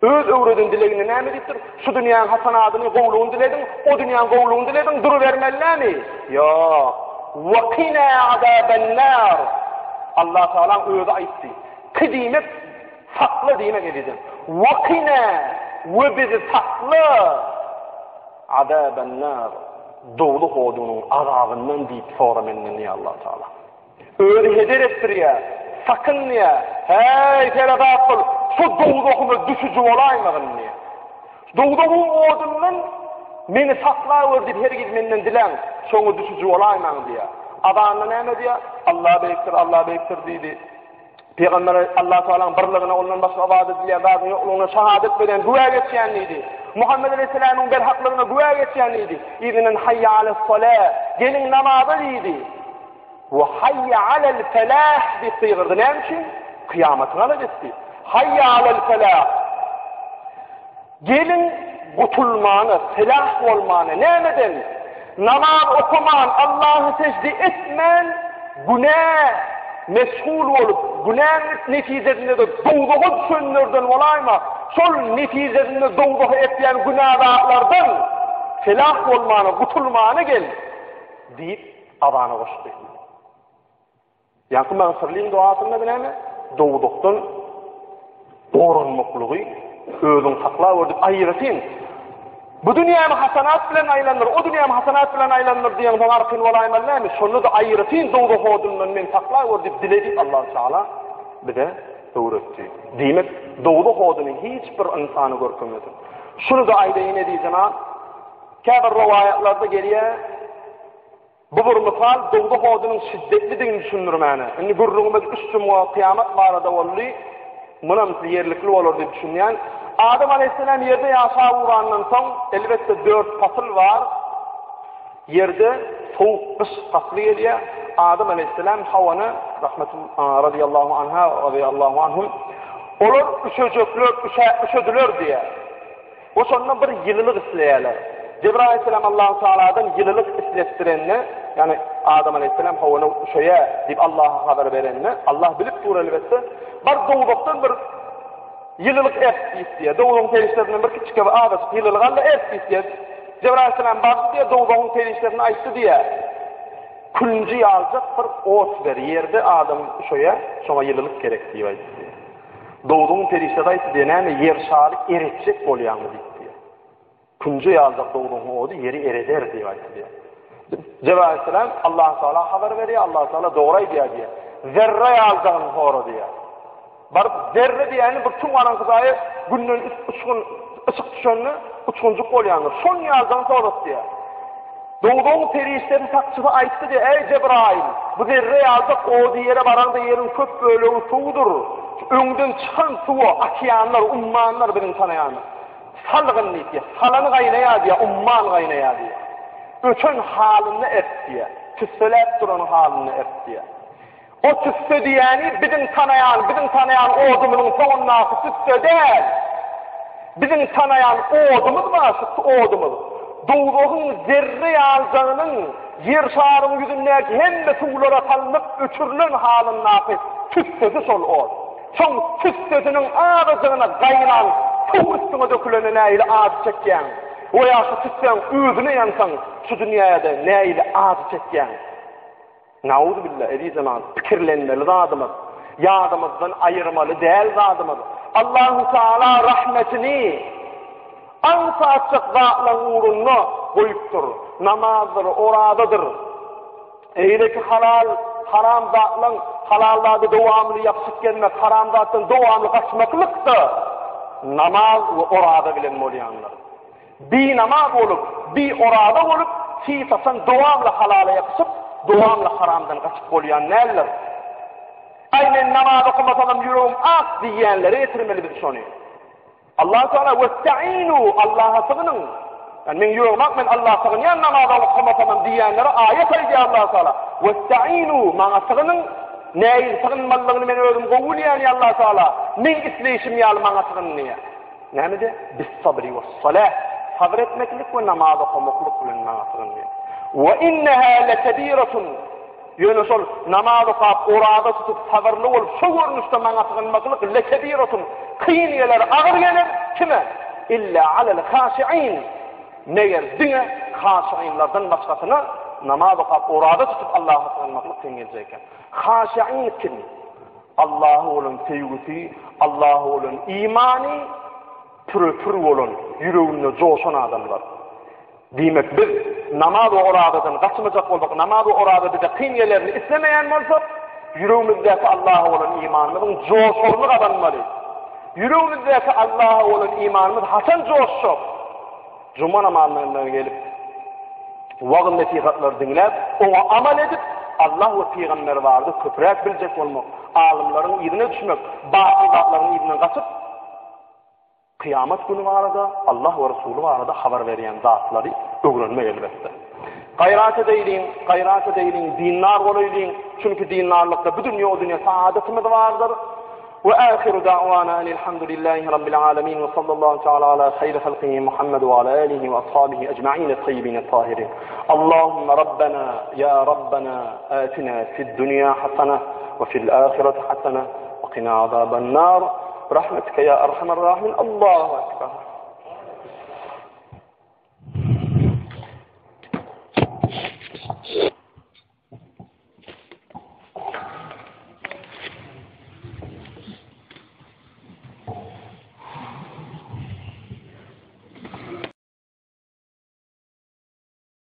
Öz öwreden dileginde näme diýipdir? Şu dünýäň hasanadyny, gowlugyny dilediň, o dünýäň gowlugyny dilediň, durubermelilämi? Ýok. Wa qina azabannar. Allah Taalaň özi aýtdy. Ki diýmek sakla diýmek ezizim. Wa qina we bizi sakla azabannar. Dowzah odunyň azabyndan diýip sora menden diýýär Allah Taala. Özi heder etdirýär, sakyn diýýär. Häý, seresap bol, şu dowzahyma düşüji bolaýmagyn diýýär. Dowzahyň odundan meni saklawer diýip hergiz menden diläň, şoňa düşüji bolaýmaň diýýär. Azanda näme diýýär? Allah beýikdir, Allah beýikdir diýdi. Pygamber Allah Taalanyň birligine, ondan başga ybadat edilýän zadyň ýoklugyna şahadat berýän, güwä geçýän diýdi. Muhammet aleýhissalamyň berhaklygyna güwä geçýän diýdi. Yzyndan haýýa ales-salä, geliň namaza diýdi. We haýýa alel felah diýip gygyrdy. Näme üçin? Kyýamatyň alady etdi. Haýýa alel felah. Geliň gutulmana, felah bolmana. Nämeden? Namaz okaman, Allaha sejde etmän, günä meşgul bolup, günäň netijesinde-de dowzaha düşenlerden bolaýma. Şol netijesinde dowzaha eltýän günä zatlardan felah bolmana, gutulmana gel diýip azana goşdy. Ýaňky magfirliň duasynda näme? Dowzahdan goranmaklygy özüň saklap diýip aýratyn bu dünýäni hasanat bilen aýlandyr, o dünýäni hasanat bilen aýlandyr diýen soň arkin bolaýmaly näme? Şonda-da aýratyn dowzah odundan men saklap gör diýip dile diýip Allah Taala bize öwretdi. Diýmek, dowzah oduny hiç bir ynsana görkezmesin. Şuny-da aýdaýyn eziz jemaat, käbir rowaýatlarda gelýär, Bu bir mysal dowzah odunyň şiddetlidigini düşündirmäne. Indi gürrüňimiz üç jumga kyýamat barada boldy. Munam siz ýerlikli bolar diýip düşünýän. Adam aleýhissalam ýerde ýaşap ugrandan soň, elbetde dört pasyl bar. Ýerde sowuk gyş pasly gelýär. Adam aleýhissalam Hawana rahmetul radiyallahu anha radiyallahu anhum olar üşejekler, üşediler diýýär. We şonda bir ýylylyk isleýärler. Jebraýyl aleýhissalam Allahu Tagaladan ýylylyk isletdirende, ýagny Adam aleýhissalam howany üşeýär diýip Allaha habar berende, Allah bilip dur elbetde, bar dowzahdan bir ýylylyk ert diýip diýýär. Dowzahyň perişdesinden bir kiçijik bir azajyk ýylylyk al-da ert diýip diýýär. Jebraýyl aleýhissalam bardy diýýär, dowzahyň perişdesine aýtdy diýýär. Külünji ýaljak bir ot ber, ýerde adam üşeýär, şoňa ýylylyk gerek diýip aýtdy diýýär. Dowzuň perişdesi aýtdy diýýär, näme ýer şary eretjek bolýaňmy diýip diýýär. Künje ýaljak dowzuň ody ýeri ereder diýip aýtdy diýýär. Jebraýyl aleyhisselam Allah Taala habar berýär, Allah Taala dogry aýdýar diýýär. Zerre ýaljagyny sora diýýär. Baryp zerre diýýäni bir tüň garaňky jaýa günden uçgun yşyk düşende uçgunjyk bolýandyr. Şol ýaljagyny sorat diýýär. Dowzahyň perişdesi sakçysy aýtdy diýýär, Eý, Jebraýyl, bu zerre ýaljak ody ýere baraňda ýeriň köp bölegi suwdur. Öňden çykan suwa okeanlar, ummanlar biziň tanaýanymyz. Salgyn diýip diýýär. Salany gaýnaýar diýýär, umman gaýnaýar diýýär. Öçen halynda ert diýýär. Tüsseläp duran halynda ert diýýär. O tüsse diýýäni biziň tanaýan, biziň tanaýan odumyzyň soňundaky tüsse däl. Biziň tanaýan odumyz bar, şu odumyz. Dowzahyň zerre ýaljagynyň Ýer şaryň ýüzündäki hemme suwlara salnyp öçürilen halyndaky tüssesi şol ot. Şoň tüssesiniň azajygyna gaýnan suw üstüňe dökülende nähili ajy çekýäň? We ýa şu tüssäň özüne ýansaň şu dünýäde nähili ajy çekýäň? Nauzubilla, eziz jemagat, pikirlenmeli zadymyz, ýadymyzdan aýyrmaly däl zadymyz, Allahu Teala rahmetini aňsatjak zatlaryň ugrunda goýupdyr. Namazdyr, orazadyr. Eýleki halal, haram zatlaryň halal zada dowamly ýapyşyp gelmek, haram zatdan dowamly gaçmaklyk-da namaz we oraza bilen bolýandyr. Binamaz bolup, bioraza bolup, hiç haçan dowamly halala ýapyşyp, dowamly haramdan gaçyp bolýan däldir. Aý men namaz okamasamam ýüregim ak diýýänlere ýetirmeli biz şony. Allahu Teala westa'inu Allaha sygynyň. Ýani meň ýüregim ak, men Allaha sygynýan namaz okamasam diýýänlere aýat aýdýar Allah Taala. Westa'inu maňa sygynyň, nähili sygynmalydygyny men özüm gowy bilýän diýýär Allah Taala. Meň isleýşim ýaly maňa sygynyň diýýär. Näme diýýär? Bis sabri we salah. Sabyr etmeklik we namaz okamaklyk bilen maňa sygyn diýýär. Wa innaha lekebiratun Ýöne şol namaz okap, oraza tutup, sabyrly bolup, şo görnüşde maňa sygynmaklyk lekebiratun, kyn geler, agyr geler, kime? Illa alel haşiin, meger diňe haşiinlerden başgasyna namaz okap, oraza tutup Allaha sygynmaklyk kyn geljek eken. Haşiin kim? Allaha bolan söýgüsi, Allaha bolan imany püre-pür bolan, ýüreginde joşan adamlar. Diýmek, biz namaz we orazadan gaçmajak bolsak, namaz we oraza bize kyn gelerini islemeýän bolsak, ýüregimizdäki Allaha bolan imanymyzyň joşaryny gazanmaly. Ýüregimizdäki Allaha bolan imanymyz haçan joşjak? Juma namazyndan gelip, wagyz-nesihatlary diňläp, oňa amal edip, Allah we pygamberi barada köpräk biljek bolmak, alymlaryň yzyna düşmek, batyl zatlaryň yzyndan gaçyp, Kyýamat güni barada, Allah we Resuly barada habar berýän zatlary öwrenmek elbetde. Gaýrat edeýliň, gaýrat edeýliň, dindar bolaýlyň, çünki dindarlykda bu dünýe o dünýe saadatymyz bardyr. We ahiru da'wana enilhamdülillahi rabbil alamin we sallallahu taala ala hayri halqihi Muhammed we ala alihi we ashabihi ecma'in et-tayyibin et-tahirin. Allahumma rabbana ya rabbana atina fid dunya hasana we fil ahireti hasana we qina azaban nar. Rahmetike ya erhamer rahimin. Allahu ekber.